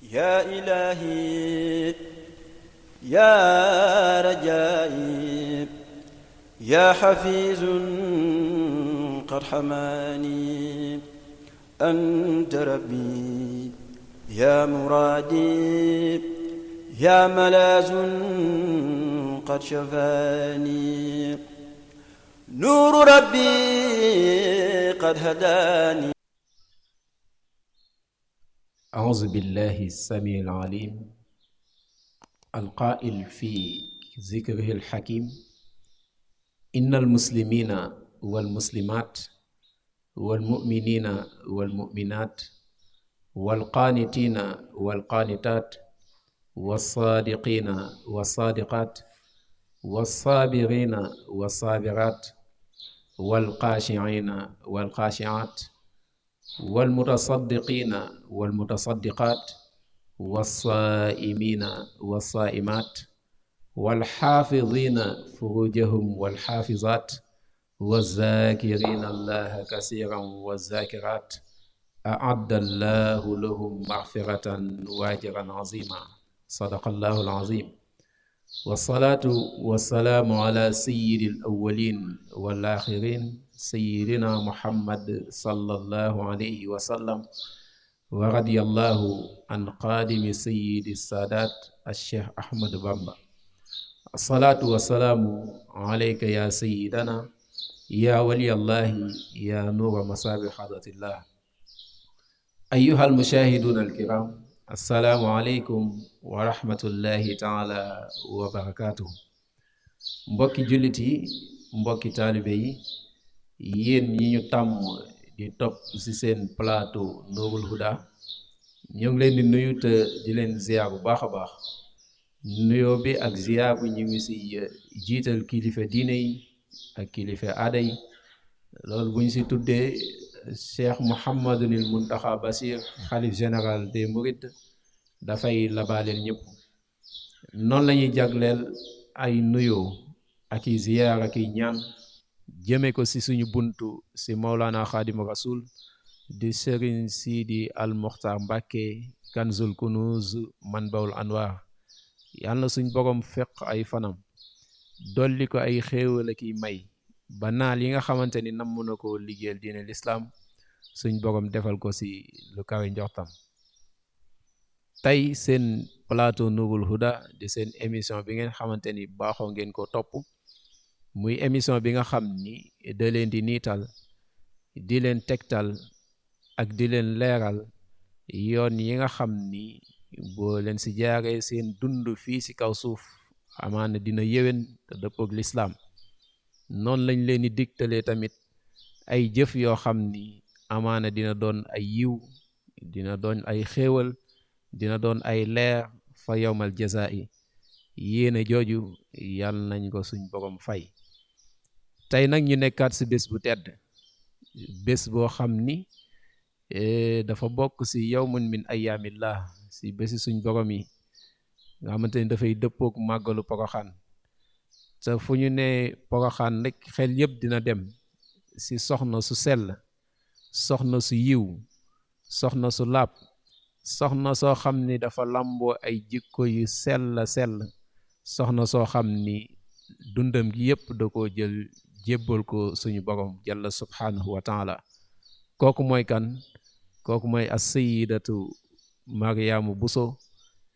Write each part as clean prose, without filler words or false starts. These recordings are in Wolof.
يا إلهي يا رجائي يا حفيظ قد حماني أنت ربي يا مرادي يا ملاذ قد شفاني نور ربي قد هداني. أعوذ بالله السميع العليم القائل في ذكره الحكيم إن المسلمين والمسلمات والمؤمنين والمؤمنات والقانتين والقانتات والصادقين والصادقات والصابرين والصابرات والخاشعين والخاشعات والمتصدقين والمتصدقات والصائمين والصائمات والحافظين فروجهم والحافظات والذاكرين الله كثيرا والذاكرات أعد الله لهم مغفرة وأجرا عظيما. صدق الله العظيم. والصلاة والسلام على سيد الأولين والآخرين سيدنا محمد صلى الله عليه وسلم ورضي الله عن قادم سيد السادات الشيخ أحمد بامبا. الصلاة والسلام عليك يا سيدنا يا ولي الله يا نور مصابيح حضرة الله. أيها المشاهدون الكرام، السلام عليكم wa rahmatullahi taala wa barakatuhu. Mbokki jullit yi, mbokki taalibe yi, yéen ñi ñu tàmm di topp ci seen plateau Nourul Huda, ñoo ngi leen di nuyu te di leen ziar bu baax a baax. nuyoo bi ak ziar bi ñu ngi ci jiital kilifa diine yi ak kilifa aada yi. loolu bu ñu ci tuddee Cheikh Mouhamadunil Muntaxa Basir, xalif général des Mourides, dafay labaaleel ñëpp. noonu la ñuy jagleel ay nuyoo ak i ziyaar ak i ñaan jëme ko ci suñu buntu ci Mawlana Xaadimu Rasul di Sëriñ Sidi Al Muxtaar Mbàkke Kanzul Kunuz Manbaul Anwar. yàlla na suñ borom fekk ay fanam, dolli ko ay xéewal ak i may ba naal yi nga xamante ni namm na ko liggéeyal diine lislaam suñ borom defal ko ci lu kawe njortam. tey seen plateau Nourul Huda di seen émission bi ngeen xamante ni baaxoo ngeen ko topp, muy émission bi nga xam ni da leen di niital, di leen tegtal ak di leen leeral yoon yi nga xam ni boo leen ci jaaree seen dund fii ci kaw suuf amaana dina yéwén te dëppook lislaam. noonu lañ leen di digtalee tamit ay jëf yoo xam ni amaana dina doon ay yiw, dina doon ay xéewal, dina doon ay leer fa yowmal jazaa'i. yéene jooju yàlla nañ ko suñ borom fay. tey nag ñu nekkaat ci bés bu tedd, bés boo xam ni dafa bokk ci yawmun min ayaamillah, ci bési suñ borom yi nga xamante ni dafay dëppook màggalu Poroxaan. te fu ñu ne Poroxaan rek xel yépp dina dem ci soxna su sell, soxna su yiw, soxna su laab, soxna soo xam ni dafa lamboo ay jikko yu sell, soxna soo xam ni dundam gi yépp da koo jël jébbal ko suñu borom jalla subhanahu wa taala. kooku mooy kan? kooku mooy as-sayyidatu Maryamu Buso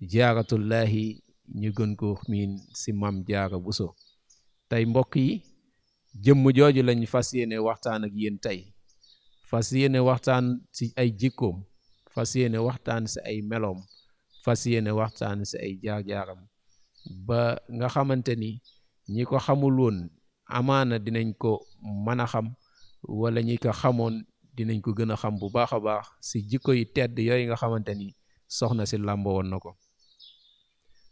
jaaratullahi, ñu gën ko miin ci Maam Jaara Buso. tey mbokk yi, jëmm jooju lañ fas yéene waxtaan ak yéen tey, fas yéene waxtaan ci ay jikkoom, fas yéene waxtaan ci ay meloom, fas yéene waxtaan ci ay jaar-jaaram, ba nga xamante ni ñi ko xamul woon amaana dinañ ko mën a xam, wala ñi ko xamoon dinañ ko gën a xam bu baax a baax ci jikko yu tedd yooyu nga xamante ni soxna si làmbo woon na ko.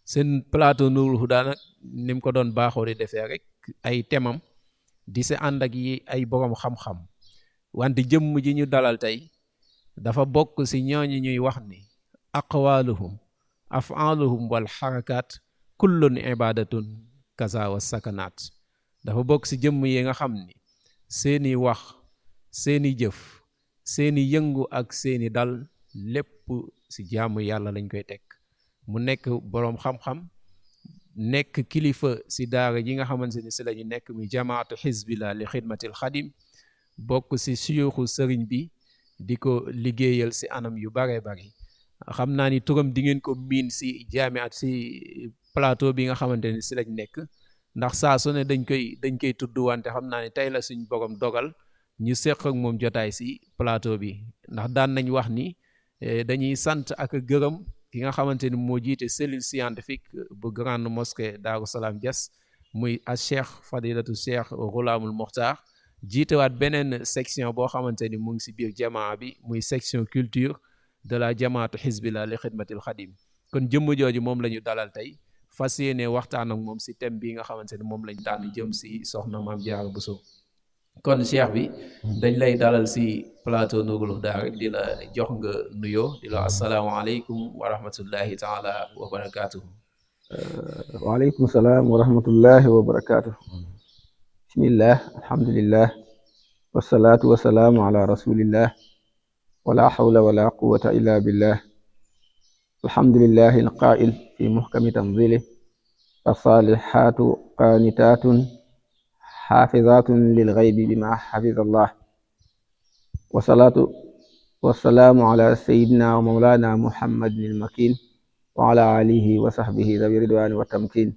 seen plateau Nourul Huda nag ni mu ko doon baaxoo di defee rek ay temam di ci ànd ak yi ay borom xam-xam, wante jëmm ji ñu dalal tey dafa bokk ci ñooñu ñuy wax ni aqwaluhum af'aluhum wal xarakaat kullun ibadatun kaza wa sakanaat. dafa bokk ci jëmm yi nga xam ni seeni wax, seeni jëf, seeni yëngu ak seeni dal lépp si jaamu yàlla lañ koy teg mu nekk boroom xam-xam nekk kilifa si daara ji nga xamante ni si la ñu nekk muy jamaatu xizbillah li xidmatil xadim bokk si suyuuxu sëriñ bi di ko liggéeyal si anam yu bare bari xam naa ni turam di ngeen ko miin si jaamiat si plateau bi nga xamante ni si lañ nekk ndax saa su ne dañ koy tudd wante xam naa ni tey la suñ borom dogal ñu seq ak moom jotaay si plateau bi ndax daan nañ wax ni dañuy sant ak gërëm ki nga xamante ni moo jiite cellule scientifique bu grande mosquée Daaru Salaam Diass muy a cheikh fadilatu cheikh Ghulaamul Mokhtar jiitewaat beneen section boo xamante ni mu ngi si biir jamaa bi muy section culture de la jamaatu xizbillah li xidmatil xadim kon jëmm jooju moom la ñu dalal tey fas yéene waxtaan ak moom si thème bi nga xamante ni moom lañ tànn jëm si soxna Maam Jaara Buso kon cheikh bi dañ lay dalal si plateau Nourul Huda rek di la jox nga nuyoo di la asalaamaaleykum wa rahmatullahi taala wa barakaatuhu. waaleykum salaam wa rahmatullahi wa barakaatuhu. bismillah alhamdulillah wasalaatu wasalaamu ala rasulillah wala hawla wala quwwata illa billah alhamdulillahi alqaa'il fi muhkami tanzilih fasalihatu qanitatun xaafizatun lilghaybi bima xafizallah wasalaatu wasalaamu ala sayidina wa mawlana muhammadin almakin wa ala alihi wa sahbihi dawi ridwani wa tamkin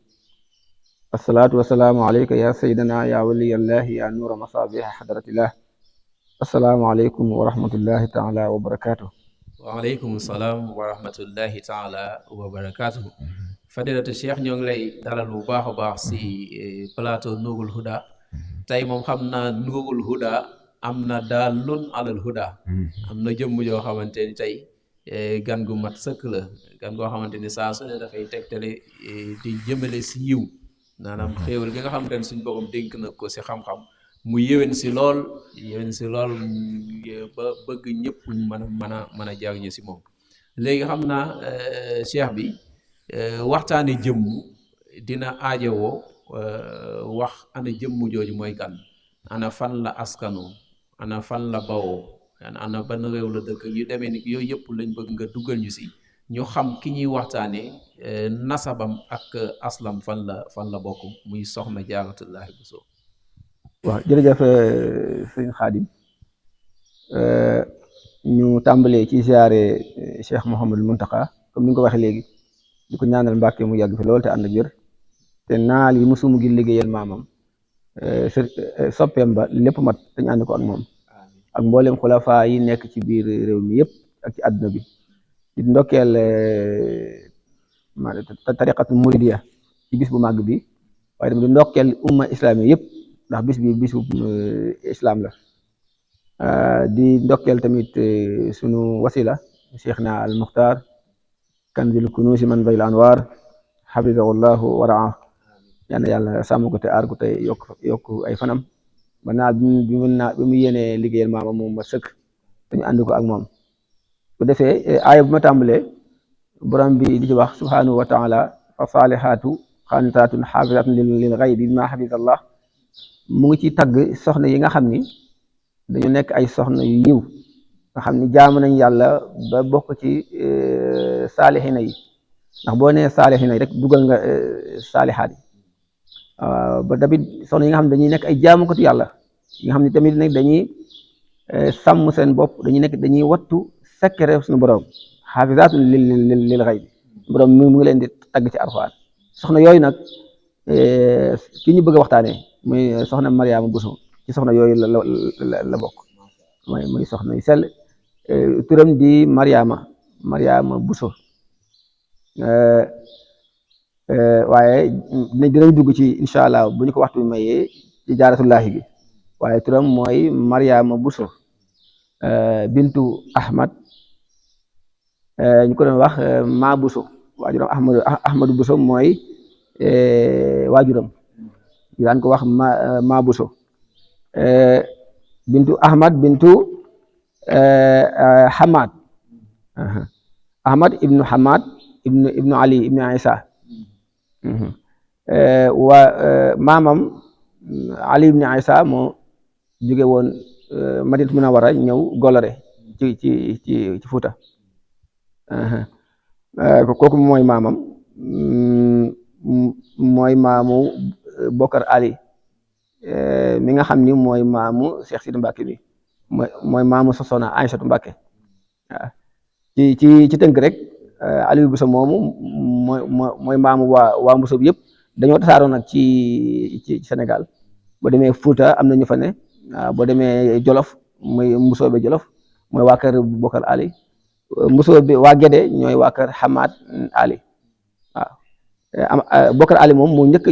asalaatu wasalaamu alayka ya sayidina ya waliyallahi ya nuura masaabiha hadratillah assalaamu aleykum wa rahmatullahi taala wa barakatuh. waaleykum salaam wa rahmatullahi taala wa barakatuh. fadilatu cheikh ñoo ngi lay dalal bu baax a baax si plateau Nourul Huda tey moom xam naa Nourul Huda am na daalun alal huda am na jëmm joo xamante ni tey gan gu mat sëkk la gan goo xamante ni saa su ne dafay tegtale di jëmale si yiw maanaam xéewal gi nga xamante ni suñ borom dénk na ko si xam-xam mu yéwén si lool ba bëgg ñëpp mën a jariñu si moom léegi xam naa cheikh bi waxtaane jëmm dina aajowoo wax ana jëmm jooju mooy kan ana fan la askanu ana fan la bawoo ana ban réew la dëkk yu demee ni yooyu yëpp lañ bëgg nga dugal ñu si ñu xam ki ñuy waxtaane nasabam ak aslam fan la bokk muy soxna Jaaratullaahi Buso. waaw jërëjëf sëñ Xaadim ñu tàmbalee ci ziare Cheikh Mouhamadul Muntaqa comme ni nga ko waxee léegi di ko ñaanal Mbàkke mu yàgg fi lool te ànd ak wér te naal yi mu sumu gi liggéeyal maamam soppeem ba lépp mat dañu ànd ko ak moom ak mboolem xulafaa yi nekk ci biir réew mi yëpp ak ci àdduna bi di ndokkeel tariqatu muridiya ci bis bu màgg bi waaye tamit di ndokkeel umma islami yëpp ndax bis bi bisu islam la di ndokkeel tamit sunu wasila cheikhna al muxtar kanzil kunuusi man bayil anwar xafisahullahu wa raa yàlla yàlla sàmm ko te aar ko te yokk ay fanam ba naal bi mu yéenee liggéeyal maama moom ma sëkk dañu ànd ko ak moom bu defee aaya bu ma tàmbalee borom bi di ci wax subhanahu wa taala fa saalihaatu xaanitaatun xaafisaatun lil ghaybi bima xafizallah mu ngi ci tagg soxna yi nga xam ni dañu nekk ay soxna yu yiw nga xam ni jaamu nañ yàlla ba bokk ci saalixina yi ndax boo nee saalixina yi rek dugal nga saalixaat yi ba tamit soxna yi nga xam ne dañuy nekk ay jaamukatu yàlla yi nga xam ne tamit nag dañuy sàmm seen bopp dañuy wattu secret suñu borom xaafisaatun lil ghaybi borom mu ngi leen di tagg ci alxuraan soxna yooyu nag ki ñu bëgg a waxtaanee muy soxna Mariama Buso ci soxna yooyu la bokk muy soxna yu sell turam di Mariama Buso waaye dinañ dugg ci incha allah bu ñu ko waxtu bi mayee ci jaaratullaahi gi waaye turam mooy Mariama Buso bintu Ahmad ñu ko doon wax Ma Buso waajuram Ahmadu Buso mooy waajuram ñu daan ko wax Ma Buso bintu Ahmad bintu Hamad Ahmad ibnu Hamad ibnu Ali ibnu Isa wa maamam Ali ibnu Isa moo jóge woon Madinatu Munawwara ñëw Golore ci Fuuta kooku mooy maamam mooy maamu Bokar Ali mi nga xam ni mooy maamu Cheikh Sidi Mbacke bi mooy maamu Soxna Aïssatou Mbacke waaw ci tënk rek Aliou Bousso moomu mooy maamu waa Mbuso bi yëpp dañoo tasaaroo nag ci Sénégal boo demee Fuuta am na ñu fa ne boo demee Jolof muy Mbuso be Jolof mooy waa kër Bokar Ali Mbuso bi waa Gédé ñooy waa kër Hamad Ali waaw Bokar Ali moom moo njëkk a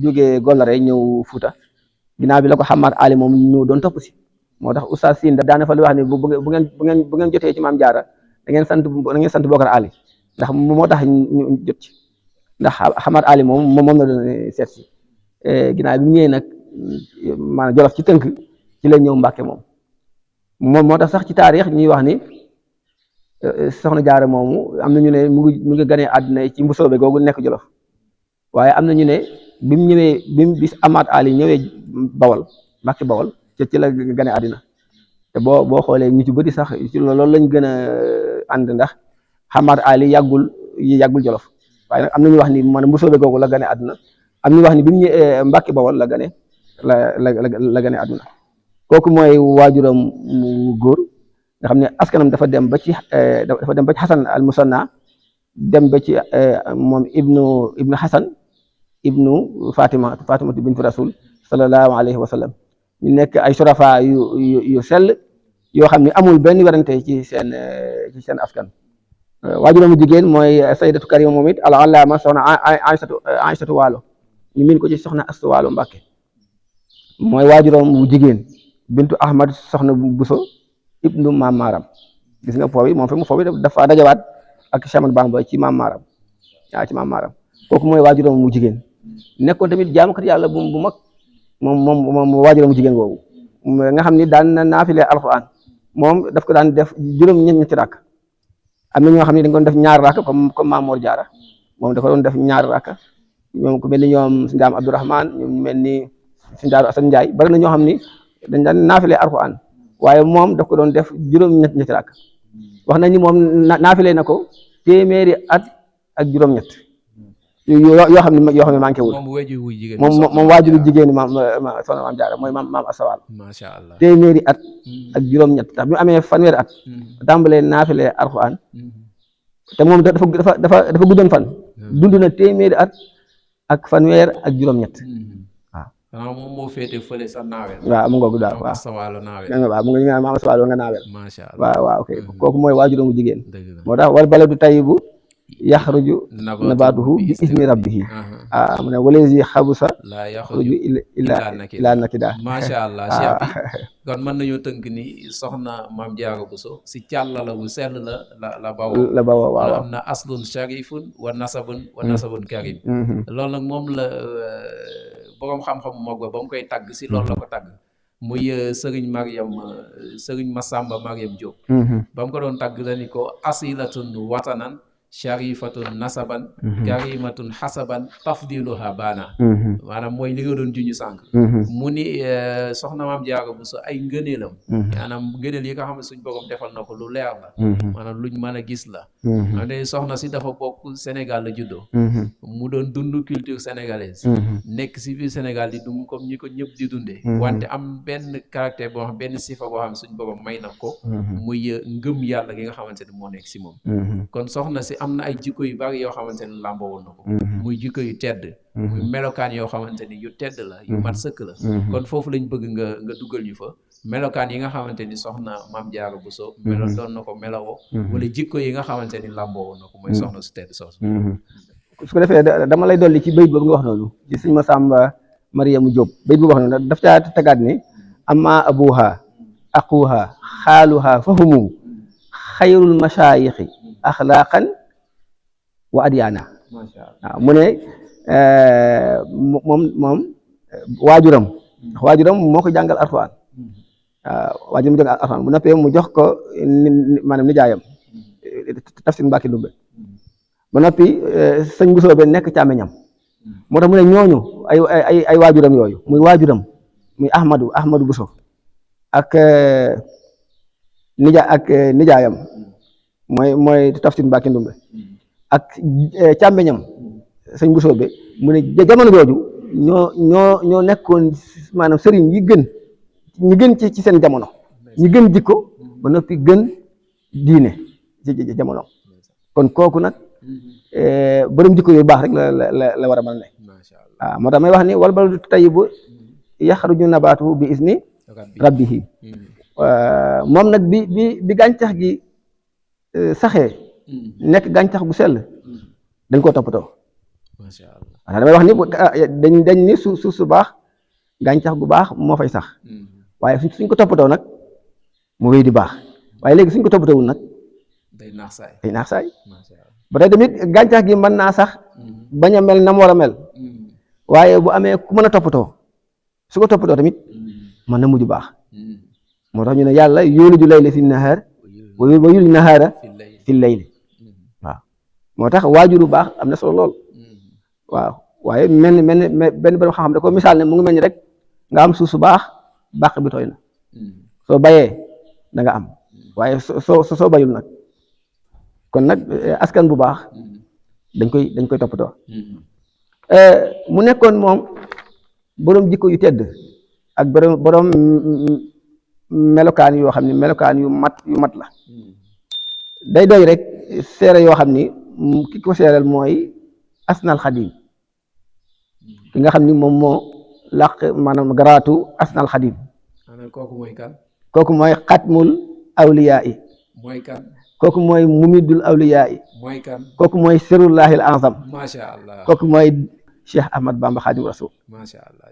jógee Gollare ñëw Fuuta ginnaaw bi la ko Hamad Ali moom ñu doon topp si moo tax Oustaz Sine daana fa lu wax ni bu ngeen jotee ci Maam Jaara da ngeen sant Bokar Ali ndax moo tax ñu jot ci ndax Hamad Ali moom la doon seet si ginnaaw bi mu ñëwee nag maanaam Jolof ci tënk ci la ñëw Mbàkke moom moo tax sax ci taarix ñuy wax ni Soxna Jaara moomu am na ñu ne mu ngi ganee àddina ci Mbusoobe googu nekk Jolof waaye am na ñu ne bi mu ñëwee bis Hamad Ali ñëwee Bawol Mbàkke Bawol ci la ganee àddina te boo xoolee ñu ci bëri sax ci loolu lañ gën a ànd ndax Hamad Ali yàggul Jolof waaye nag am na ñu wax ni man Mbusoobe googu la ganee àddina am ñu wax ni bi mu ñëwee Mbàkke Bawol la gane àdduna kooku mooy waajuram mu góor nga xam ne askanam dafa dem ba ci Xasan al Musanna dem ba ci moom ibnu Xasan ibnu Fatimatu bintu Rasul sallallahu alayhi wa sallam ñu nekk ay surafa yu sell yoo xam ne amul benn werante ci seen askan waajuram mu jigéen mooy Sayyidatu Karima moom it al allaama soxna Aïsatu Waalo ñu min ko ci soxna Astu Waalo Mbàkke mooy waajuram bu jigéen bintu Ahmad soxna Buso ibnu Maam Maaram gis nga foofu dafa dajawaat ak Cheikh Ahmadou Bamba ci Maam Maaram ci Maam Maaram kooku mooy waajuram bu jigéen nekkoon tamit jaamukat yàlla bu mag moom waajuram bu jigéen boobu nga xam ni daan na naafile alxuraan moom daf ko daan def juróom-ñetti rakk am na ñoo xam ne dañ ko doon def ñaar rakk comme Maam Mor Jaara moom dafa doon def ñaar rakk ñoom ku mel ni ñoom si Ndaam Abdourahman ñoom mel ni si Ndaaru Asan Njaay bari na ñoo xam ni dañ daan naafile alxuraan waaye moom daf ko doon def juróom-ñetti rakk wax nañ ni moom naafile na ko téeméeri at ak juróom-ñett yoo xam ne manqué wul moom waajuru jigéen soxna Maam Jaara mooy maam Asawal macha allah téeméeri at ak juróom-ñett tax bi mu amee fanweeri at tàmbalee naafile alxuraan te moom dafa guddoon fan dund na téeméeri at ak fanweer ak juróom-ñett waaw moom moo féete fële sa naawel waaw mu ngoog daal waaw mu ngi maam Asawalo nga naawel macha allah waaw ok kooku mooy waajuram bu jigéen moo tax wal baladu tayyibu yaxruju nabaatuhu bi isni rabbihi mu ne walazi xabusa laa yaxruju illaa nakida macha allah Cheikh bi kon mën nañoo tënk ni soxna Maam Jaara Buso si càllala bu sell la bawoo waaw am na aslun sharifun wa nasabun karim loolu nag moom la boroom xam-xam moog ba mu koy tàgg si loolu la ko tàgg muy sëriñ Masamba Mariam Diop ba mu ko doon tàgg la ni ko asilatun watanan sharifatun nasaban karimatun hasaban tafdiluha baana maanaam mooy li nga doon juñu sànq mu ni soxna Maam Jaara Buso ay ngëneelam maanaam ngëneel yi nga xam ne suñ borom defal na ko lu leer la maanaam luñ mën a gis la ande soxna si dafa bokk Sénégal la juddoo mu doon dund culture sénégalaise nekk si biir Sénégal di dund comme ñi ko ñëpp di dundee wante am benn caractère boo xam benn sifa boo xam ne suñ borom may na ko muy ngëm yàlla gi nga xamante ne moo nekk si moom kon soxna si am na ay jikko yu bari yoo xamante ne làmboo woon na ko muy jikko yu tedd muy melokaan yoo xamante ni yu tedd la yu mat sëkk la kon foofu lañ bëgg nga dugal ñu fa melokaan yi nga xamante ni soxna Maam Jaara Buso doon na ko melowoo wala jikko yi nga xamante ni làmboo woon na ko mooy soxna su tedd soosu su ko defee dama lay dolli ci bayit boobu nga wax noonu ci sëñ Masamba Mariamu Jóob bayit boobu wax noonu daf caa tegaat ni amma abuha aquha xaaluha fahumu xayrul mashaayixi axlaaqan wa adyaana waaw mu ne moom waajuram moo ko jàngal alxuraan waaw waajuram mu jàngal alxuraan bu noppee mu jox ko maanaam nijaayam Tafsir Mbàkke Ndumbe ba noppi sëñ Busoobe nekk càmmeñam moo tax mu ne ñooñu ay waajuram yooyu muy waajuram muy Ahmadu Buso ak nijaayam mooy tafsir Mbàkke Ndumbe ak càmbeñam sëñ Bousso be mu ne jamono jooju ñoo nekkoon maanaam sëriñ yi gën ñi gën ci seen jamono ñi gën jikko ba noppi gën diine ci jamono kon kooku nag borom jikko yu baax rek la war a mën a ne waaw moo tax may wax ni wal baladu tayyibu yaxruju nabaatuhu bi izni rabbihi moom nag bi gàncax gi saxee nekk gàncax gu sell dañ koo toppatoo waaw damay wax ni dañ ni suuf su baax gàncax gu baax moo fay sax waaye suñ ko toppatoo nag mu wéy di baax waaye léegi suñ ko toppatoowul nag day naax saay ba tey tamit gàncax gi mën naa sax bañ a mel na mu war a mel waaye bu amee ku mën a toppatoo su ko toppatoo tamit mën na mujj baax moo tax ñu ne yàlla yuuliju layla fi nahaar wa yuuliju nahaara fi layli waaw moo tax waajuru baax am na solo lool waaw waaye mel ni benn borom xam-xam da ko misaal ne mu ngi mel ni rek nga am suuf su baax bàq bi tooy na soo bayee da nga am waaye soo bayul nag kon nag askan bu baax dañ koy toppatoo mu nekkoon moom borom jikko yu tedd ak borom melokaan yoo xam ne melokaan yu mat la day doy rek seere yoo xam ni ki ko seereel mooy asnal xadim ki nga xam ni moom moo làq maanaam garaatu asnal xadim kooku mooy kan kooku mooy xatmul awliyaa yi mooy kan kooku mooy mumidul awliyaa yi mooy kan kooku mooy sirullahil azam macha allah kooku mooy Cheikh Ahmad Bamba Xaadimu Rasul macha allah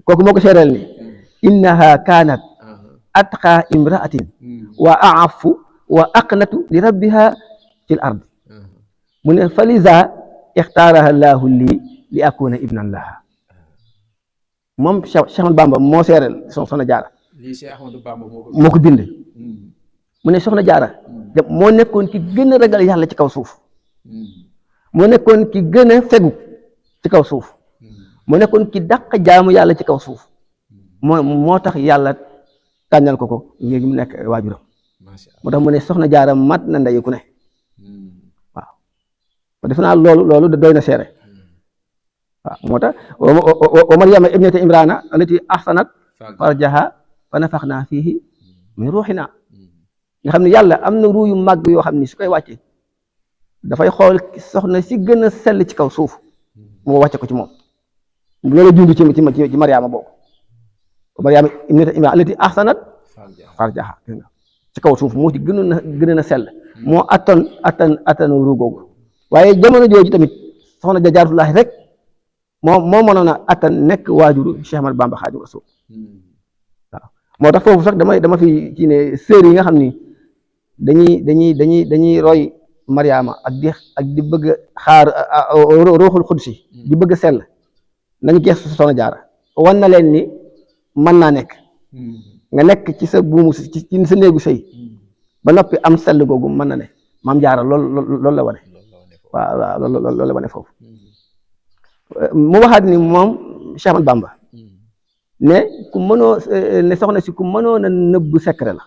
kooku moo ko seereel ni innaha kaanat atqa imraatin wa aafu wa aqnatu li rabbiha fil ardi mu ne faliza ixtaaraha llaahu lii li akuna ibnan laha moom Cheikh Ahmad Bamba moo seereel soxna Jaara lii Cheikh Ahmadou Bamba moo ko bind mu ne soxna Jaara moo nekkoon ki gën a ragal yàlla ci kaw suuf moo nekkoon ki gën a fegu ci kaw suuf moo nekkoon ki dàq jaamu yàlla ci kaw suuf moo tax yàlla tànnal ko ngir mu nekk waajuram moo tax mu ne soxna Jaara mat na ndey ku ne waaw def naa loolu doy na seere waaw moo tax wa Maryama ibnata Imrana allati ahsanat farjaha fa nafaxnaa fiihi min ruuxinaa nga xam ne yàlla am na ruu yu màgg yoo xam ni su koy wàcce dafay xool soxna si gën a sell ci kaw suuf moo wàcce ko ci moom loolu junj ci Maryama boobu Maryama ibnata Imrana allati ahsanat farjaha ci kaw suuf moo ci gën a sell moo attan ruu googu waaye jamono jooju tamit soxna Jaaratullaahi rek moo mënoon a attan nekk waajuru Cheikh Ahmad Bamba Xaadimu Rasuul waaw moo tax foofu sax dama fi ci ne sœur yi nga xam ni dañuy roy Mariama ak di bëgg xaar ruuxul xudsi di bëgg sell nañu geestu soxna Jaara wan na leen ni mën naa nekk nga nekk ci sa buumu ci sa néegu sëy ba noppi am sell googu mën na ne maam Jaara loolu la wane waaw loolu la wane foofu mu waxaat ni moom Cheikh Ahmad Bamba ne ku mënoo ne soxna si ku mënoon a nëbb secret la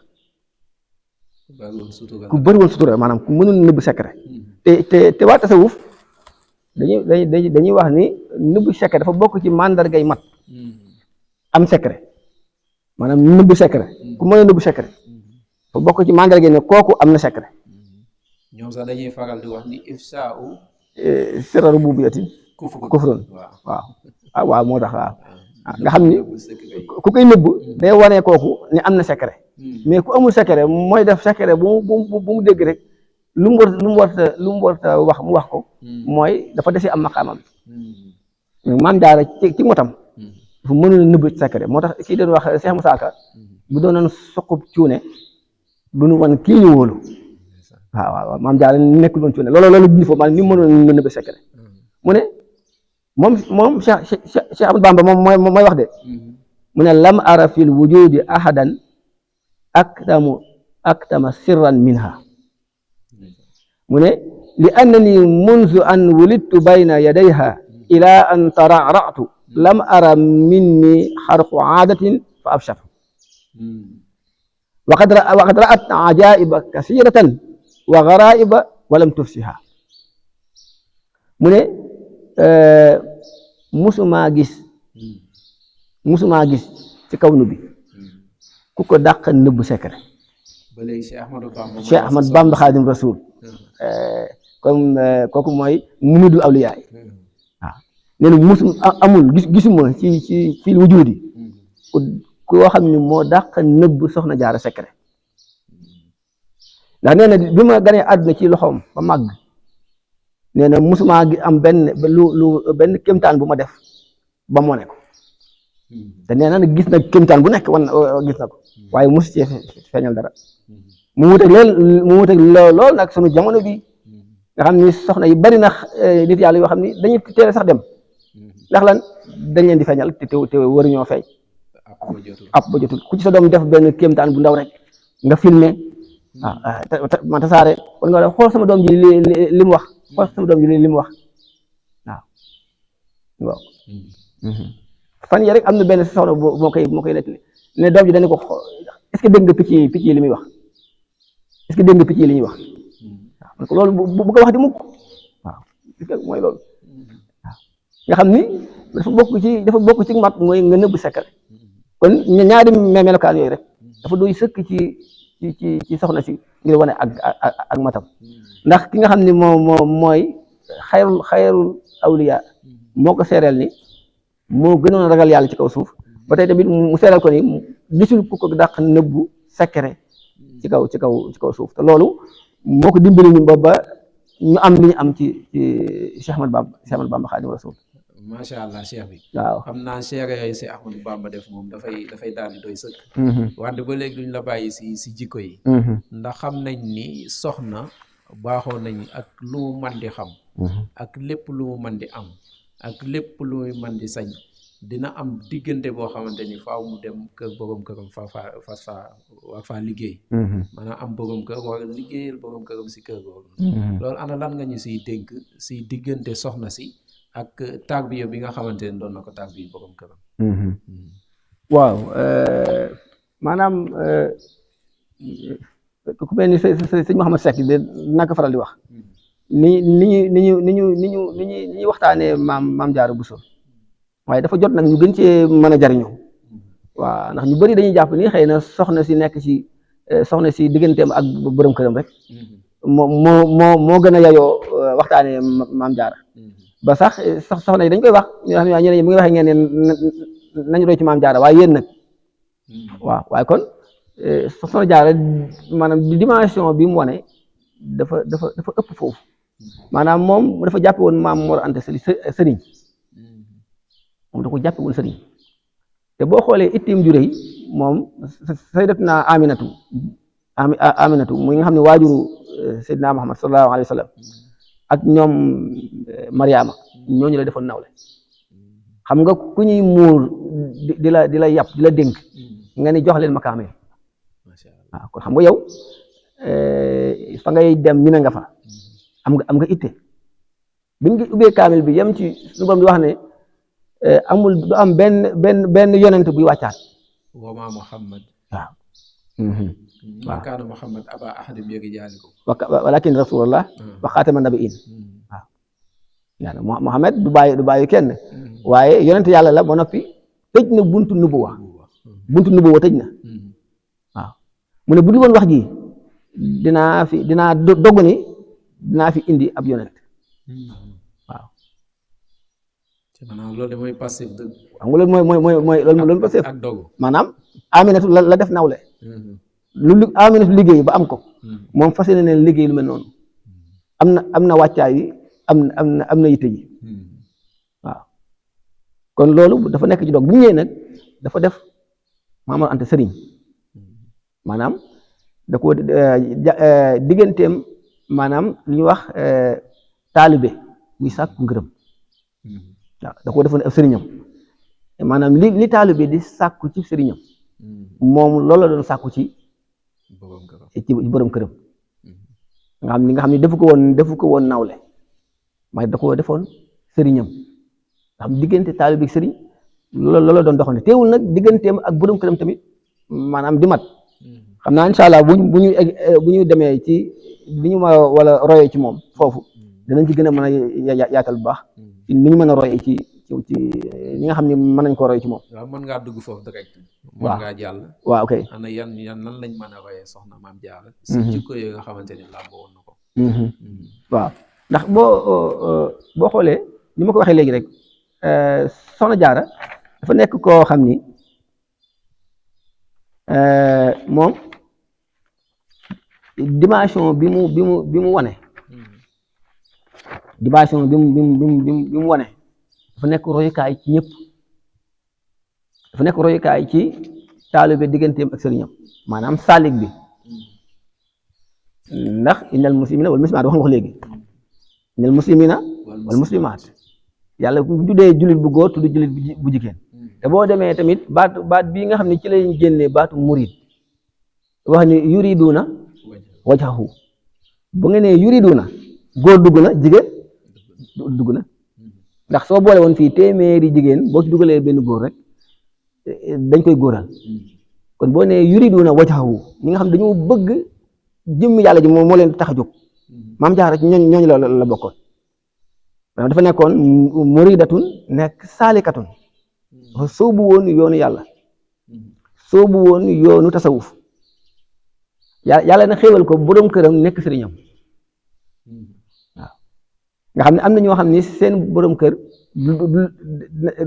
ku bëri woon sutura maanaam ku mënoon a nëbb secret te waa tasawuf dañuy wax ni nëbb secret dafa bokk ci mandargay mat am secret maanaam nëbb secret ku mën a nëbb secret dafa bokk ci mandargay ne kooku am na secret ñoom sax dañuy faral di wax ni ifsaa'u sirru rububiyyatin kufrun waaw moo tax waaw nga xam ni ku koy nëbb day wane kooku ni am na secret mais ku amul secret mooy def secret bu mu dégg rek lu mu warta wax mu wax ko mooy dafa desi am maqaamam maam Jaara ci motam dafa mënul nëbb secret moo tax kii doon wax Cheikh Moussa Ka bu doonoon soqub cuune du nu wan kii ñu wóolu waaw maam Jaara nekkul woon cuune loolu dindi foofu maanaam ni mu mënoon nëbb secret mu ne moom Cheikh Ahmad Bamba moom mooy wax de mu ne lam ara fil wujudi ahadan aktama sirran minha mu ne li annani munzu an wulidtu bayna yadayha ila an tara'ra'tu lam ara minni xarqu aadatin fa abshatu waqad ra'at ajaiba kasiratan wa garaiba walam tufsiha mu ne musumaa gis ci kaw nu bi ku ko dàq nëbb secret ba léegi Cheikh Ahmad Bamba Xaadim Rasul comme kooku mooy mumidul awliyaa yi waaw nee na musu amul gisuma ci fil wujudi koo xam ne moo dàq nëbb soxna jaara secret ndax nee na bi ma ganee àdduna ci loxoom ba màgg nee na musuma gi am benn kéemtaan bu ma def ba moo ne ko te nee na gis na kéemtaan bu nekk gis na ko waaye mosu cee feeñal dara mu wuteeg lool nag sunu jamono bi nga xam ni soxna yi bari na nit yàlla yoo xam ni dañuy teel sax dem ndax lan dañ leen di feeñal te waruñoo feeñ ab ba jotul ku ci sa doom def benn kéemtaan bu ndaw rek nga filmé man tasaare kon nga xool sama doom ji li mu wax xool sama doom ji li mu wax waaw fan yi rek am na benn soxna moo koy nettali ne doom ji dañu ko est-ce que dégg nga picc yi li muy wax est-ce que dégg nga picc yi li ñuy wax waaw loolu bu ko wax di mukk waaw mooy loolu waaw nga xam ni dafa bokk ci mat mooy nga nëbb secret kon ñaari melokaan yooyu rek dafa doy sëkk ci soxna si ngir wane ak matam ndax ki nga xam ni mooy xayrul awliya moo ko seereel ni moo gënoon ragal yàlla ci kaw suuf ba tey tamit mu seeral ko ni gisul ku ko dàq nëbbu secret ci kaw suuf te loolu moo ko dimbali ñu ba ñu am li ñu am ci Cheikh Ahmad Bamba Xaadimu Rasuul. macha allah cheikh bi. waaw xam naa cheikh yooyu si Ahmadou Bamba def moom dafay daal di doy sëkk. wante ba léegi duñ la bàyyi si jikko yi. ndax xam nañ ni soxna baaxoo nañ ak lu mu mën di xam. ak lépp lu mu mën di am. ak lépp lu muy mën di sañ dina am diggante boo xamante ni faaw mu dem kër borom këram fa liggéey. maanaam am borom kër war a liggéeyal borom këram si kër boobu. loolu ana lan nga ñu siy dénk si diggante soxna si ak tarbiya bi nga xamante ne doon na ko tarbiya borom këram. waaw maanaam ku mel ni sëñ Mouhamed Seck de naka faral di wax. ni ñu waxtaanee maam Jaara Buso waaye dafa jot nag ñu gën cee mën a jariñoo waaw ndax ñu bëri dañuy jàpp ni xëy na soxna si digganteem ak borom këram rek moo gën a yayoo waxtaanee maam Jaara ba sax soxna yi dañ koy wax ñu xam ne ñeneen ñi mu ngi waxee ngeen ne nañu roy ci maam Jaara waaye yéen nag waaw waaye kon soxna Jaara maanaam dimension bi mu wane dafa ëpp foofu maanaam moom dafa jàppe woon maam Mor Anta Sali sëriñ moom da ko jàppe woon sëriñ te boo xoolee ittim ju rëy moom sayyidatuna Aminatu muy nga xam ne waajuru Seydina Muhammad sallallahu alayhi wa sallam ak ñoom Mariama ñooñu la defoon nawle xam nga ku ñuy muur di la yàpp di la dénk nga ni jox leen ma kaamil waaw kon xam nga yow fa ngay dem ñu ne nga fa am nga itte bi nga ubbee kaamil bi yem ci suñu borom di wax ne amul du am benn yonent buy wàccaat wa ma Muhammad waaw ma kaana Muhammad aba ahadin min rijaalikum walakin rasulullah wa xaatama nabiin waaw yàlla Muhammad du bàyyi kenn waaye yonent yàlla la ba noppi tëj na buntu nubuwa tëj na waaw mu ne bu dul woon wax ji dinaa dogg ni dinaa fi indi ab yonent waaw. maanaam loolu de mooy passif dëgg. xam nga loolu mooy loolu passif ak dogu maanaam Aminatu la def nawle lu Aminatu liggéey ba am ko moom fas yéene ne liggéey lu mel noonu am na wàccaay yi am na yitte ji waaw kon loolu dafa nekk ci dog bu ñëwee nag dafa def Maam Mor Anta sëriñ maanaam da ko digganteem maanaam lu ñuy wax taalibe muy sàkku ngërëm waaw da ko defoon ab sëriñam maanaam li taalibe di sàkku ci sëriñam moom loolu la doon sàkku ci borom këram nga xam ne defu ko woon nawle may da ko defoon sëriñam nga xam diggante taalibe ak sëriñ loolu la doon doxal teewul nag digganteem ak borom këram tamit maanaam di mat xam naa incha allah bu ñu demee ci li ñu ma wala royee ci moom foofu danañ ci gën a mën a yaatal bu baax ci ni ñu mën a royee ci ñi nga xam ne mën nañ ko roy ci moom. waaw mën ngaa dugg foofu direct. waaw mën ngaa jàll. waaw ok ana yan nan lañ mën a royee soxna Maam Jaara si jikko yi nga xamante ni làmboo woon na ko. waaw ndax boo xoolee ni ma ko waxee léegi rek soxna Jaara dafa nekk koo xam ni moom dimension bi mu wane dimension bi mu wane dafa nekk royukaay ci ñëpp dafa nekk royukaay ci taalibe digganteem ak sëriñam maanaam saalik bi ndax innal muslimina wal muslimaat wax nga ko léegi innal muslimina wal muslimaat yàlla bu tuddee jullit bu góor tudd jullit bu jigéen te boo demee tamit baat bii nga xam ne ci lañ génnee baatu murid wax ni yuriduna wajhahu bu nga nee yuriduna góor dugg na jigéen dugg na ndax soo boole woon fii téeméeri jigéen boo ci dugalee benn góor rek dañ koy góoral kon boo nee yuriduna wajhahu ñi nga xam dañoo bëgg jëmm yàlla ji moo leen tax a jóg Maam Jaara ñooñu la bokkoon maanaam dafa nekkoon muridatun nekk saalikatun dafa soobu woon yoonu yàlla soobu woon yoonu tasawuf yàlla na xéewal ko borom këram nekk sëriñam waaw nga xam ne am na ñoo xam ne seen borom kër du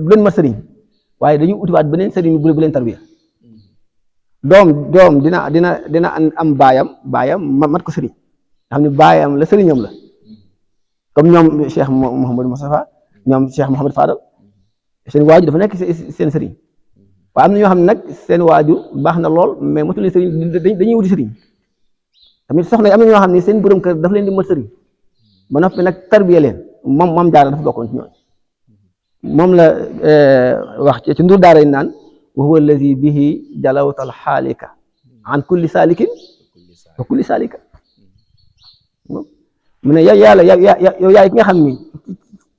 leen ma sëriñ waaye dañuy utiwaat beneen sëriñ bu leen tarbiya doom dina am baayam mat ko sëriñ nga xam ne baayam la sëriñam la comme ñoom Cheikh Mouhamadou Moustapha ñoom Cheikh Mouhamadou Fadal seen waajur dafa nekk seen sëriñ waaye am na ñoo xam ne nag seen waajur baax na lool mais motul leen sëriñ dañuy wuti sëriñ tamit soxna yi am na ñoo xam ne seen borom kër dafa leen di mat sëriñ ba noppi nag tarbiya leen moom Maam Jaara dafa bokkoon ci ñooñu moom la wax ci ndur daara yi naan wa huwa allazi bihi jalawtal xaalika an kulli saalikin wa kulli saalika mu ne yàlla yow yaay ki nga xam ni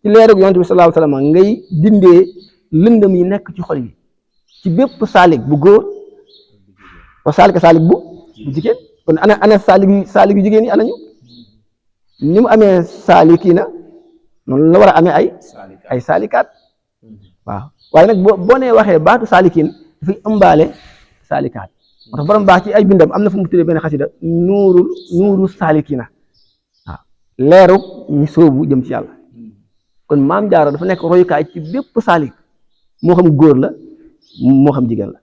ci leerug yonent bi sallallahu alayhi wa sallam ngay dindee lëndëm yi nekk ci xol yi ci bépp saalik bu góor wa saalika saalik bu jigéen kon ana saalik yu jigéen yi anañu ni mu amee saalikiina noonu la war a amee ay saalikaat waaw waaye nag boo nee waxee baatu saalikiin dafay ëmbaale saalikaat moo tax borom baax ci ay bindam am na fu mu tuddee benn xasida nuuru saalikiina waaw leeru ñu sóobu jëm ci yàlla kon Maam Jaara dafa nekk royukaay ci bépp saalik moo xam góor la moo xam jigéen la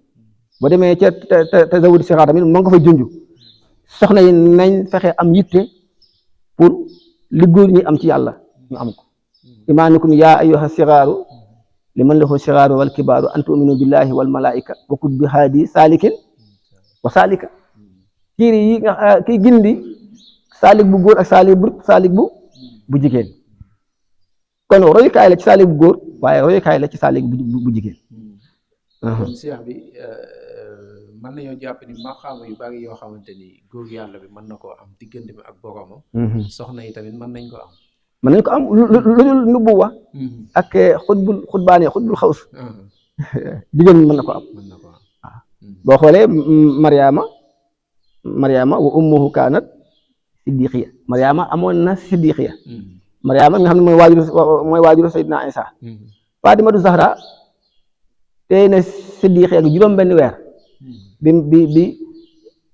boo demee ca tazawudu sixaar tamit moo nga fa junj soxna yi nañ fexe am yitte pour li góor ñi am ci yàlla ñu am ko imaanukum yaa ayyuha sixaaru liman lahu sixaaru wal kibaaru an tu'minu billahi wal malaika wa kutbi haadi saalikin wa saalika kiiri yi nga kii gindi saalik bu góor ak saalik bu jigéen kon royukaay la ci saalik bu góor waaye royukaay la ci saalik bu jigéen kon Cheikh bi mën nañoo jàpp ni maqaama yu bari yoo xamante ni góor yàlla bi mën na koo am diggante bi ak boromam soxna yi tamit mën nañ ko am lu dul nubuwa ak xutbul xaws jigéen mën na ko am waaw boo xoolee Mariama wa ummuhu kaanat siddiqiya Mariama amoon na siddiqiya Mariama nga xam ne mooy waajuru Seydina Isa Fatimatu Zahra tey na siddiqiya gi juróom benn weer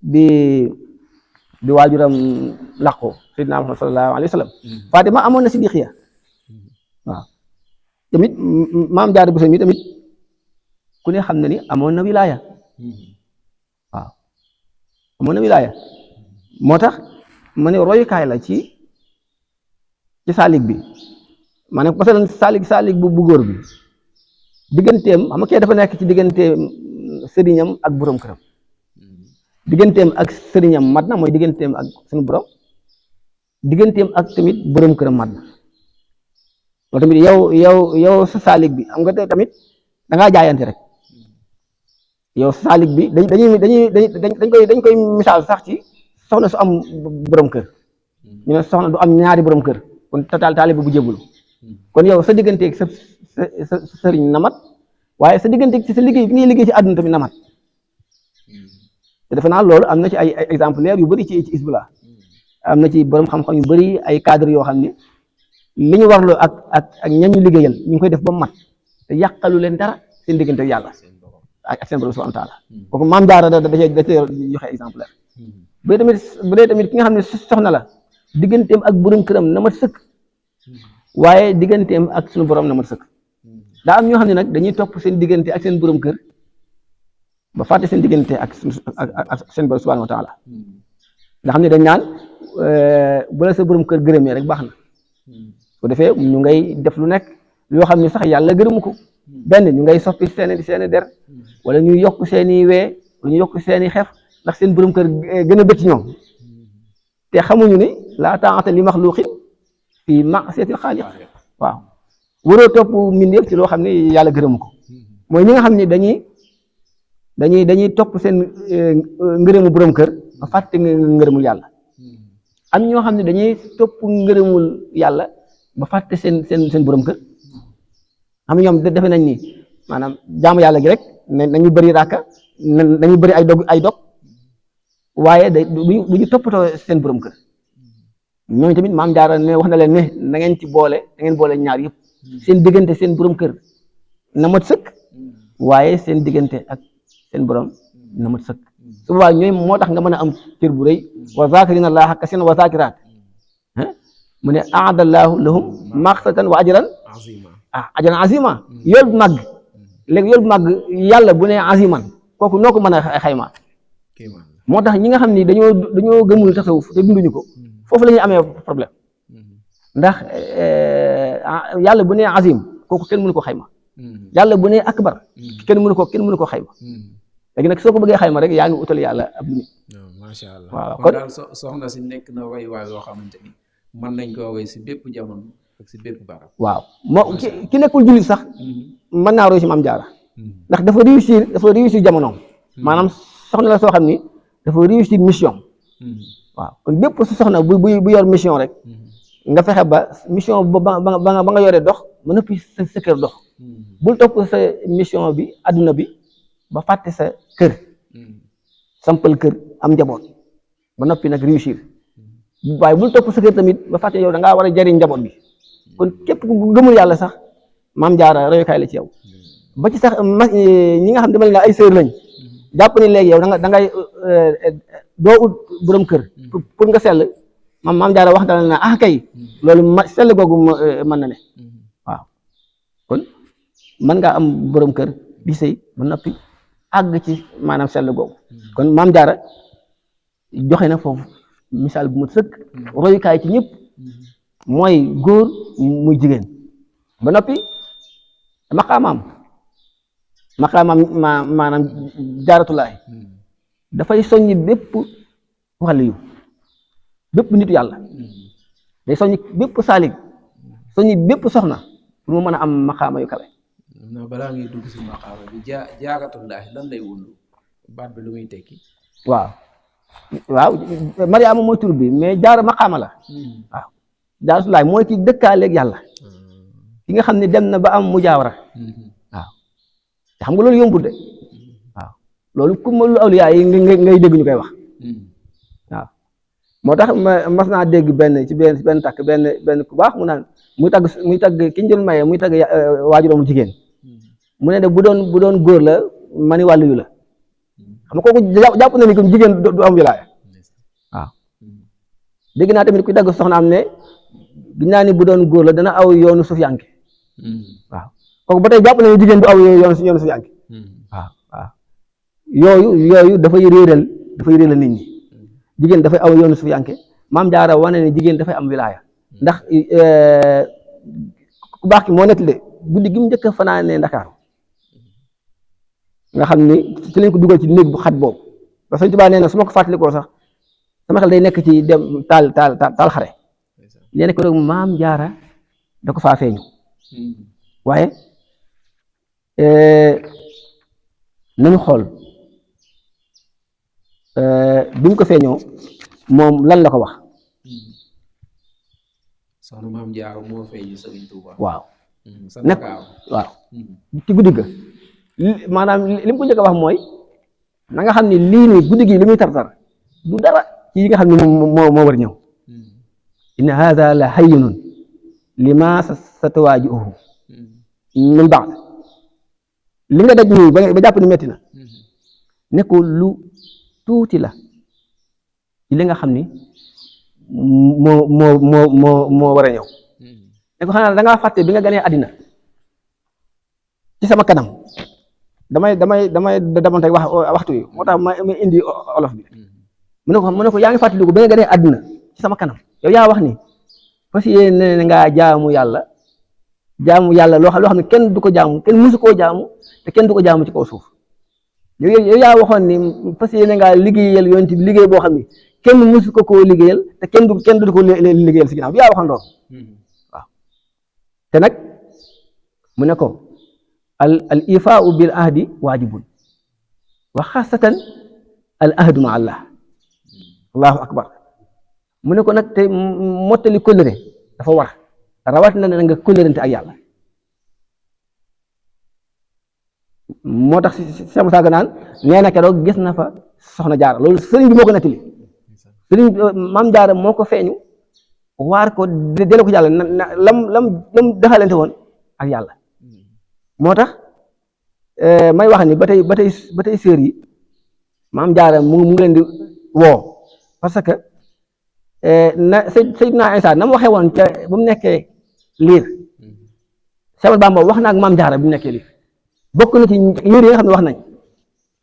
bi waajuram laqu Seydina Muhammad sallallahu alayhi wa sallam Fatima amoon na siddiqiya waaw tamit Maam Jaara Buso mi tamit ku ne xam na ni amoon na wilaaya waaw amoon na wilaaya moo tax ma ne royukaay la ci saalik bi maanaam parce que saalik bu góor bi digganteem xam nga kee dafa nekk ci digganteem sëriñam ak borom këram digganteem ak sëriñam mat na mooy digganteem ak suñu borom digganteem ak tamit borom këram mat na loolu tamit yow sa saalik bi xam nga tamit da ngaa jaayante rek yow sa saalik bi dañ koy misaal sax ci soxna su am borom kër ñu ne soxna du am ñaari borom kër kon taalibe bu jébul kon yow sa digganteeg sa sëriñ na mat waaye sa digganteeg ci sa liggéey bi ngay liggéey ci àdduna tamit na mat te defe naa loolu am na ci ay exemple leer yu bëri ci isbula am na ci borom xam-xam yu bari ay cadre yoo xam ne li ñu warloo ak ñañu liggéeyal ñu ngi koy def ba mat te yàqalu leen dara seen diggante ak yàlla ak seen borom subhanahu wa taala kooku maam jaara da cee joxe exemple bu dee tamit ki nga xam ne soxna la digganteem ak borom këram na mat sëkk waaye digganteem ak suñu borom na mat sëkk daa am ñoo xam ne nag dañuy topp seen diggante ak seen borom kër ba fàtte seen diggante ak seen borom subhanahu wa taala nga xam ne dañ naan bu la sa borom kër gërëmee rek baax na su defee ñu ngay def lu nekk yoo xam ne sax yàlla gërëmu ko benn ñu ngay soppi seeni der wala ñu yokk seeni wee wala ñu yokk seeni xef ndax seen borom kër gën a bëtt ñoom te xamuñu ni laa taa'ata li maxluuqin fii ma'siyatil xaaliq waaw waroo topp mbindeef ci loo xam ne yàlla gërëmu ko mooy ñi nga xam ne dañuy topp seen ngërëmu borom kër ba fàtte ngërëmul yàlla am ñoo xam ne dañuy topp ngërëmul yàlla ba fàtte seen borom kër xam ñoom defe nañ ni maanaam jaamu yàlla gi rek nañu bëri ràkka nañu bëri ay dog waaye du ñu toppatoo seen borom kër ñooñu tamit maam jaara ne wax na leen ne na ngeen ci boole da ngeen boole ñaar yëpp seen diggante seen borom kër na mat sëkk waaye seen diggante ak seen borom na mat sëkk su boobaa ñooy moo tax nga mën a am cër bu rëy wa zaakirina allaha kasiiran wa zaakiraat mu ne aadallahu lahum maxfiratan wa ajran azima yool bu màgg léegi yool bu màgg yàlla bu ne aziman kooku noo ko mën a xayma moo tax ñi nga xam ni dañoo gëmul tasawuf te dunduñu ko foofu la ñuy amee problème ndax yàlla bu ne azim kooku kenn mënu ko xayma yàlla bu ne akbar kenn mënu ko xayma léegi nag soo ko bëggee xayma rek yaa ngi utal yàlla ab limite. macha allah waaw kon daal soxna si nekk na way yoo xamante ni mën nañ koo way si bépp jamono ak si bépp barab. waaw moo ki nekkul jullit sax mën naa roy si maam jaara ndax dafa réussir jamonoom maanaam soxna la soo xam ni dafa réussir mission waaw kon bépp su soxna bu yor mission rek nga fexe ba mission ba nga yoree dox ba noppi sa kër dox bul topp sa mission bi adduna bi ba fàtte sa kër sampal kër am njaboot ba noppi nag réussir waaye bul topp sa kër tamit ba fàtte yow da ngaa war a jariñ njaboot bi kon képp ku gëmul yàlla sax maam jaara royukaay la ci yow ba ci sax ñi nga xam ne dama ne ay sœur lañ jàpp ni léegi yow da ngay doo ut borom kër pour nga sell maam jaara wax dana na kay loolu sell googu mën na ne waaw kon mën ngaa am borom kër di sëy ba noppi àgg ci maanaam sell googu kon maam jaara joxe na foofu misaal bu mu sëkk royukaay ci ñëpp mooy góor muy jigéen ba noppi maqaamaam maanaam jaaratulaay dafay soññi bépp wàlliyu bépp nitu yàlla day soññi bépp saalik soññi bépp soxna pour mu mën a am maqaama yu kawe. non balaa ngay dugg si maqaama bi jaaratulaay lan lay wundu baat bi lu muy tekki. waaw Mariama mooy tur bi mais jaara maqaama la waaw jaaratulaay mooy ki dëkkaaleeg yàlla ki nga xam ne dem na ba am mujaawara waaw te xam nga loolu yombul de waaw loolu ku ma lu awliyaa yi ngay dégg ñu koy wax waaw moo tax mas naa dégg ci benn takk benn ku baax mu naan muy tagg ki ñu doon maye muy tagg waajuroomu jigéen mu ne de bu doon góor la ma ni wàllu yu la xam nga kooku jàpp na ni comme jigéen du am wilaaya waaw dégg naa tamit kuy tagg soxnaam ne giñ naa ni bu doon góor la dana aw yoonu sufiyanke waaw kooku ba tey jàpp na ni jigéen du aw yoonu sufiyanke waaw yooyu dafay réeral nit ñi jigéen dafay aw yoonu sufiyanke maam jaara wane ne jigéen dafay am wilaaya ndax ku baax ki moo nekk de guddi gi mu njëkk a fanaane Ndakaaru nga xam ni ci lañ ko dugal ci néeg bu xat boobu parce que Sëñ Tuubaa nee na su ma ko fàttalikoo sax sama xel day nekk ci dem taal xare nee na ko rek maam jaara da ko faa feeñu waaye nañu xool bi mu ko feeñoo moom lan la ko wax. soxna maam jaara moo feeñu Sëriñ Tuubaa waaw nekk waaw ci guddi ga maanaam li mu ko njëkk a wax mooy na nga xam ne lii nii guddi gi li muy tar-tar du dara ci yi nga xam ne moo war ñëw inna hadha la hayyinun lima satawaaji'uhu min ba'd li nga daj nii ba jàpp ni metti na ne ko lu tuuti la ci li nga xam ni moo war a ñëw ne ko xanaa da ngaa fàtte bi nga ganee àddina ci sama kanam damay damonte waxtu yi moo tax ma indi olof bi mu ne ko yaa ngi fàttaliku bi nga ganee àddina ci sama kanam yow yaa wax ni fas yéene ngaa jaamu yàlla loo xam ne kenn du ko jaamu kenn musu koo jaamu te kenn du ko jaamu ci kaw suuf yow yaa waxoon ni fas yéene ngaa liggéeyal yonent bi liggéey boo xam ni kenn musu ko koo liggéeyal te kenn du ko liggéeyal si ginnaaw bi yaa waxoon loolu waaw te nag mu ne ko al ifaau bil ahdi waajibun wa xaasatan al ahdu ma allah allahu akbar mu ne ko nag te mottali kóllëre dafa war rawat na nga kóllërante ak yàlla moo tax Cheikh Moussa naan nee na keroog gis na fa soxna jaara loolu sëriñ bi moo ko nettali sëriñ maam jaara moo ko feeñu waar ko delloo ko yàlla lam defalante woon ak yàlla moo tax may wax ni ba tey sœur yi maam jaara mu ngi leen di woo parce que na Seydina Isa na mu waxee woon ca bu mu nekkee liir Cheikh Bamba wax na ak maam jaara bi mu nekkee liir bokk na ci liir yi nga xam ne wax nañ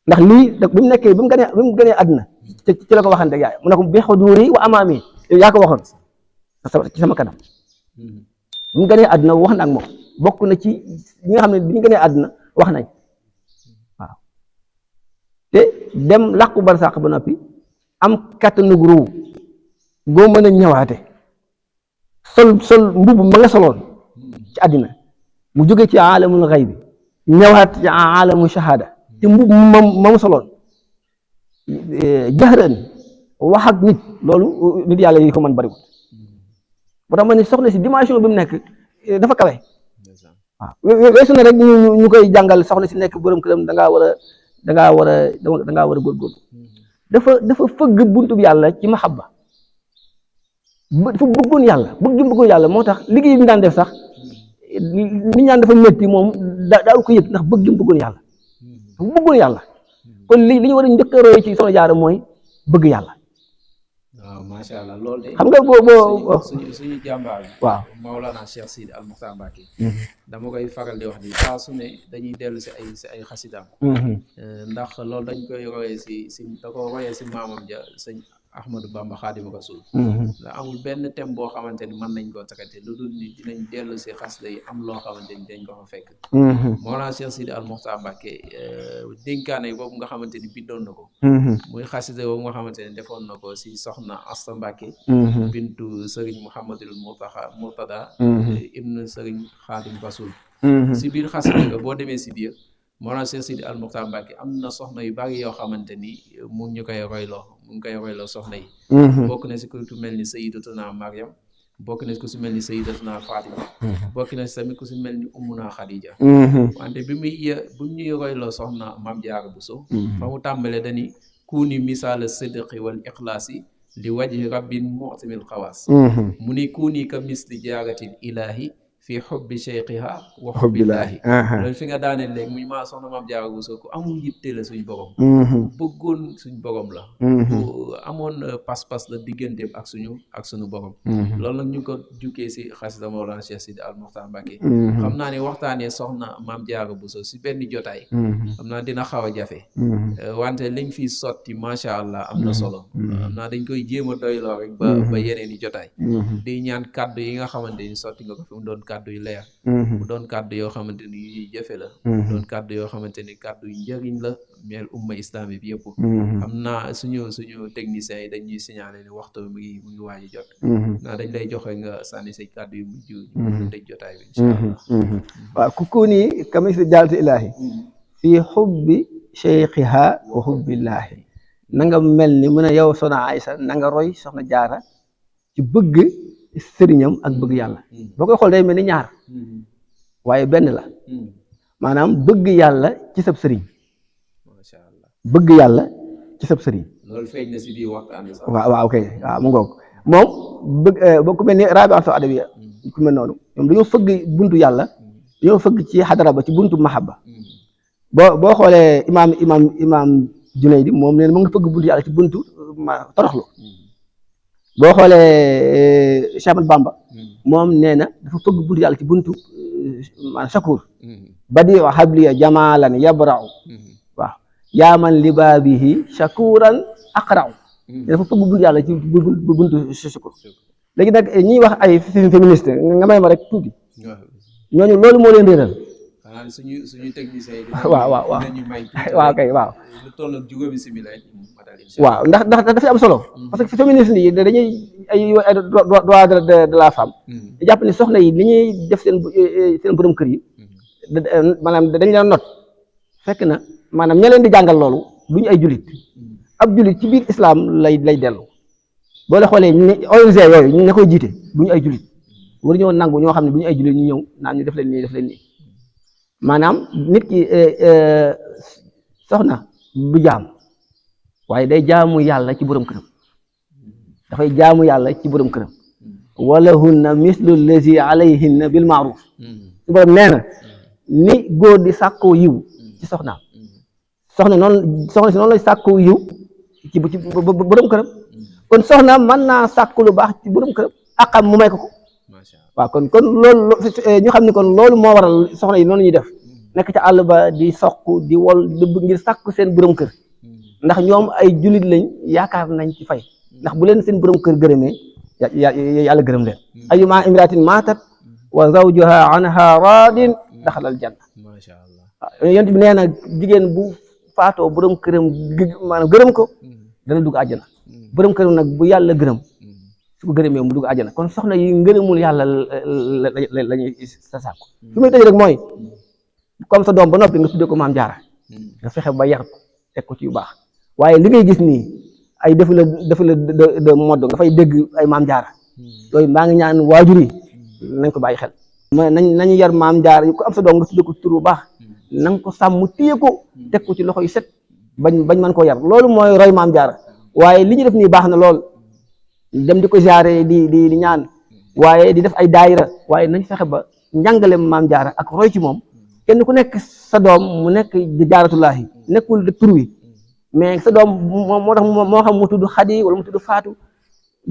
ndax lii bi mu gënee àdduna ci la ko waxante ak yaay mu ne ko bi xuduuri wa amaami yaa ko waxoon ci sama kanam bi mu gënee àdduna wax na ak moom bokk na ci ñi nga xam ne bi ñu gënee àdduna wax nañ waaw te dem làqu barsàq ba noppi am kattanu ruu goo mën a ñëwaate sol mbubb ma nga soloon ci àddina mu jóge ci aalamul xayb bi ñëwaat ci aalamu shahada te mbubb ma mu soloon jahran wax ak nit loolu nit yàlla yi ko mën bariwul boo tax ma ne soxna si dimension bi mu nekk dafa kawe waaw weesu na rek ñu koy jàngal soxna si nekk borom këram da ngaa war a góorgóorlu dafa fëgg buntu bi yàlla ci mahabba dafa bëggoon yàlla moo tax liggéey bi ñu daan def sax nit ñaan dafa métti moom daaw ko yëg ndax bëggoon yàlla kon li ñu war a njëkk a roy ci soxna Jaara mooy bëgg yàlla. waaw macha allah loolu de. xam nga boo suñu jàmbaar bi. waaw Maolana Cheikh Sidi Al Mokhtar Mbacké. dama koy faral di wax ni saa su ne dañuy dellu si ay xasidaam. ndax loolu dañ koy royee da ko royee si maamam ja sëñ Ahmadou Bamba Xaadimu Rasuul. ndax amul benn thème boo xamante ni mën nañ koo traité lu dul ni dinañ dellu si xasida yi am loo xamante ni dañ ko fa fekk. Maolana Cheikh Sidi Al Mokhtar Mbacké dénkaane boobu nga xamante ni bindoon na ko. muy xasida boobu nga xamante ni defoon na ko si soxna Asta Mbacké. bintu Serigne Mouhamadul Mourtada. ibnu Serigne Xaadim Rasuul. si biir xasida ga boo demee si biir Mawlana Cheikh Sidi Al Mokhtar Mbacké am na soxna yu bari yoo xamante ni mu ngi ñu koy royloo soxna yi. bokk na si ku mel ni Sayyidatuna Mariam bokk na si ku si mel ni Sayyidatuna Fatima. bokk na si tamit ku si mel ni Ummuna Khadija. wante bi ñuy royloo soxna Mame Diarra Bousso. fa mu tàmbalee dani kuuni misaal sidqi wal ixlaasi li wajhi rabbin mu'timil xawaas. mu ni kuuni ka misli jaaratil ilaahi fi xubbi cheikhiha wa xubbillaahi. loolu fi nga daaneel léegi muy maa soxna Mame Diarra Bousso ku amul yitte la suñ borom. bëggoon suñ borom la. amoon pas-pas la digganteem ak suñu borom. loolu nag ñu ngi ko jukkee si xasida Mawlana Cheikh Sidi Al Mokhtar Mbacké. xam naa ne waxtaanee soxna Mame Diarra Bousso si benn jotaay. xam naa dina xaw a jafe. wante liñ fi sotti macha allah am na solo. xam naa dañ koy jéem a doyloo rek ba yeneen i jotaay. di ñaan kàddu yi nga xamante ni sotti nga ko fi mu doon kàddu yu leer. mu doon kàddu yoo xamante ni yuy jëfe la. doon kàddu yoo xamante ni kàddu yu njëriñ la ñeel umma islami bi yëpp. xam naa suñu techniciens yi dañuy signaler ni waxtu bi mu ngi waaj a jot. naa dañ lay joxe nga sànni say kàddu yu mujj ñu tëj jotaay bi incha allah. waaw ku kuuni ka misli jaarati ilaahi fii xubbi cheikhiha wa xubbillaahi na nga mel ni mu ne yow soxna Aysa na nga roy soxna Jaara ci bëgg sëriñam ak bëgg yàlla boo koy xool day mel ni ñaar waaye benn la maanaam bëgg yàlla ci sab sëriñ macha allah bëgg yàlla ci sab sëriñ loolu feeñ na si biir waxtaan bi sax. waaw ok waaw mu ngoog moom bëgg boo ku mel ni rabi'atu adawiya ku mel noonu ñoom dañoo fëgg buntu yàlla dañoo fëgg ci xadara ba ci buntu mahabba boo xoolee imaam Junayd moom nee na mu ngi fëgg buntu yàlla ci buntu toroxlu boo xoolee Cheikh Ahmad Bamba moom nee na dafa fëgg buntu yàlla ci buntu maanaam shakur badiu habliya jamalan yabra'u waaw yaaman libaabihi shakuran aqra'u dafa fëgg buntu yàlla ci buntu shakur léegi nag ñiy wax ay féministe nga may ma rek tuuti ñooñu loolu moo leen réeral suñu technicien yi waaw kay waaw lu toll ak juróomi simila waaw ndax dafay am solo parce que féministe yi dañuy ay droit de la femme di jàpp ni soxna yi li ñuy def seen borom kër yi maanaam dañ leen not fekk na maanaam ña leen di jàngal loolu duñu ay julit ab julit ci biir islam lay dellu boo la xoolee ONG yooyu ñu nga koy jiite duñu ay julit war ñoo nangu ñoo xam ne duñu ay julit ñu ñëw naan ñu def leen nii maanaam nit ki soxna du jaam waaye day jaamu yàlla ci borom këram dafay jaamu yàlla ci borom këram wala hunna mislu lazi alayhinna bil maaruf su borom nee na ni góor di sàkkoo yiw ci soxnaam soxna si noonu lay sàkkoo yiw ci borom këram kon soxna mën naa sàkku lu baax ci borom këram akam mu may ko waaw kon loolu ñu xam ne kon loolu moo waral soxna yi noonu ñuy def nekk ca àll ba di soq di wol ngir sàkku seen borom kër ndax ñoom ay julit lañ yaakaar nañ ci fay ndax bu leen seen borom kër gërëmee yàlla gërëm leen ayyuma imraatin maatat wa zawjuha anha raadin daxalal janna macha allah waaw yonent bi nee na jigéen bu faatoo borom këram maanaam gërëm ko dana dugg àjjana borom këram nag bu yàlla gërëm su ko gërëmee mu dugg àjjana kon soxna yi ngërëmul yàlla la ñuy sa sàkku fi may tëj rek mooy comme sa doom ba noppi nga tuddee ko maam jaara nga fexe ba yar ko teg ko ci yu baax waaye li ngay gis nii ay defu la de mode nga fay dégg ay maam jaara yooyu maa ngi ñaan waajur yi nañ ko bàyyi xel nañu yar maam jaara ku am sa doom nga tuddee ko tur bu baax na nga ko sàmm téye ko teg ko ci loxo yu set bañ mën koo yar loolu mooy roy maam jaara waaye li ñu def nii baax na lool dem di ko jaare di ñaan waaye di def ay daayira waaye nañ fexe ba njàngale maam jaara ak roy ci moom kenn ku nekk sa doom mu nekk jaaratullaahi nekkul de tur wi mais sa doom moo tax moo xam mu tudd Xadi wala mu tudd Faatu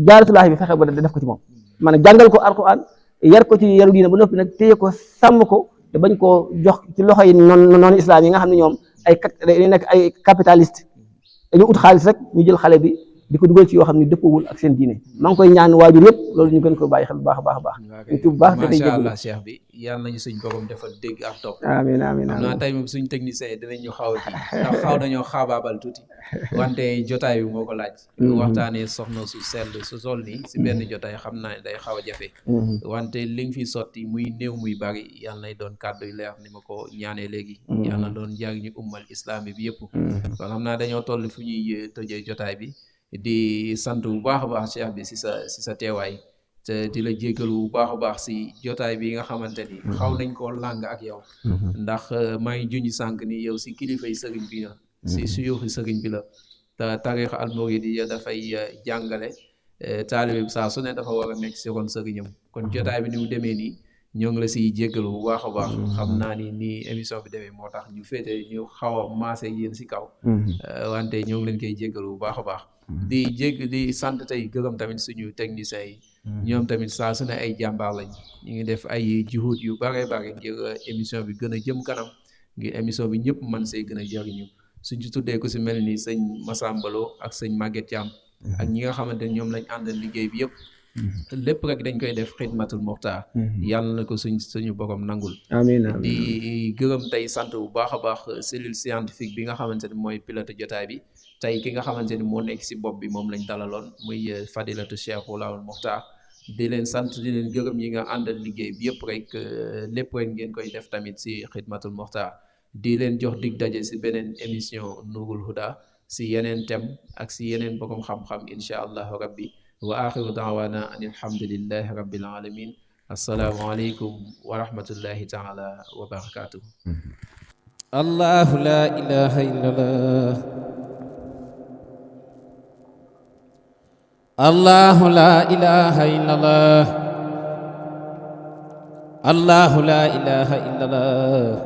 jaaratullaahi bi fexe ba def ko ci moom maanaam jàngal ko alquran yar ko ci yaru diina ba noppi nag téye ko sàmm ko te bañ koo jox ci loxo yi noonu islam yi nga xam ne ñoom dañuy nekk ay capitaliste dañu ut xaalis rek ñu jël xale bi di ko dugal ci yoo xam ne dëppawul ak seen diine maa ngi koy ñaan waajur yëpp loolu ñu gën ko bàyyi xel bu baax a baax a baax bu baax macha allah cheikh bi yàlla nañu suñ borom defal dégg ak topp amiin amiin xam naa tey moom suñ technicien yi dinañ ñu xaw a kii ndax xaw nañoo xaabaabal tuuti wante jotaay bi moo ko laaj waxtaanee soxna su sell su sol nii si benn jotaay xam naa ne day xaw a jafe wante li nga fi sotti muy néew muy bari yàlla nay doon kàddu yu leer ni ma ko ñaanee léegi yàlla na doon njariñu ummal islami bi yëpp kon xam naa dañoo toll fu ñuy tëjee jotaay bi di sant bu baax a baax cheikh bi si sa teewaay te di la jéggalu bu baax a baax si jotaay bi nga xamante ni xaw nañ koo làng ak yow ndax maa ngi junj sànq ni yow si kilifay sëriñ bi la si suyuuxi sëriñ bi la te tariix almuriidiyya dafay jàngale taalibe bi saa su ne dafa war a nekk si ron sëriñam kon jotaay bi ni mu demee nii ñoo ngi la siy jéggalu bu baax a baax xam naa ni nii émission bi demee moo tax ñu féete ñu xaw a maase yéen si kaw wante ñoo ngi leen koy jéggalu bu baax a baax di sant tey gërëm tamit suñu techniciens yi ñoom tamit saa su ne ay jàmbaar lañ ñu ngi def ay juhut yu bare bare ngir émission bi gën a jëm kanam ngir émission bi ñëpp man see gën a jëriñu suñ ci tuddee ko si mel ni sëñ Massambalo ak sëñ Maguette Thiam ak ñi nga xamante ne ñoom lañ àndal liggéey bi yëpp lépp rek dañ koy def xidmatul muxtaar yàlla na ko suñu borom nangul amiin di gërëm tey sant bu baax a baax cellule scientifique bi nga xamante ne mooy pilote jotaay bi tey ki nga xamante ni moo nekk si bopp bi moom lañ dalaloon muy fadilatu cheikh Oulaoul Muxtaar di leen sant di leen gërëm yi nga àndal liggéey bi yëpp rek lépp rek ngeen koy def tamit si xidmatul muxtaar di leen jox dig daje si beneen émission Nuurul Huda si yeneen thème ak si yeneen borom xam-xam incha allahu rabbi wa axiru daawaana an alhamdulillahi rabbil alamin assalaamu aleykum wa rahmatullahi taala wa barakatuhu allahu la ilaha illallah الله لا إله إلا الله الله لا إله إلا الله